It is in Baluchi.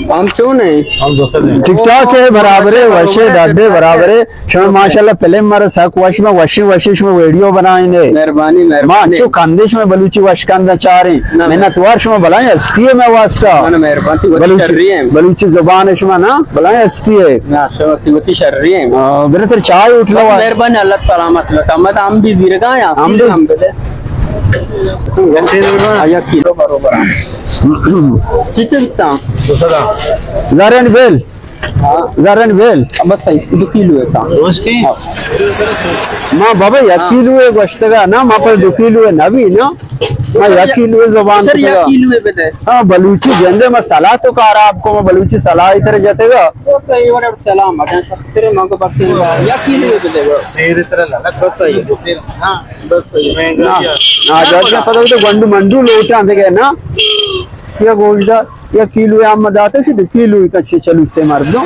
ہم چون ہیں؟ ہم دوست ہیں۔ ٹھیک ٹھاک ہے، برابر ہے، وش ہے، ڈاڈے برابر ہے۔ شما ماشاءاللہ فلم مارا سک وش، ما وشی وشی شما ویڈیو بنائیں دے۔ مہربانی، ما مہربانی۔ چو کندے شما بلوچی وش کندہ چاریں۔ نہ، منت وار شما بلائیں ہستی ہے میں واسطہ۔ نہ، نہ، مہربانی، وتی بلوچی، شری ہیں۔ بلوچی زبان شما نا بلائیں ہستی ہے۔ نہ، شما وتی، وتی شری ہیں۔ آ، برتر چائے اٹھ لو۔ مہربانی، اللہ سلامت لو۔ ہم بھی زیرگا ہیں، ہم بھی۔ ہم بدے۔ آیا کلو بروبر۔ کچن تا۔ زرن بیل۔ ہاں۔ زرن بیل۔ بس صحیح، دو کلو ہے تا۔ روز کی؟ ہاں۔ ما بابا یک ہاں۔ کلو ہے گوشتگا نا، ما پر دو کلو ہے نبی نا۔ ما یک کلو ہے زبان سر، یک کتگا۔ کلو ہے بدے۔ ہاں، بلوچی جندے ما صلاح تو خراب کو، ما بلوچی صلاح اتر جتگا۔ تو تو یہ والا سلام، اگر سب تیرے مانگو بخشے، یک کلو ہے بدے۔ سیر اتر لا۔ بس صحیح۔ ہاں۔ بس صحیح۔ مہنگا نا، کیا؟ نا، جاجا پتہ تو گنڈو منڈو لوٹاں دے نا۔ یا گوشت یا کلو ہے ہم داتے سے، دو کلو ہی کچے چلو سے مردم۔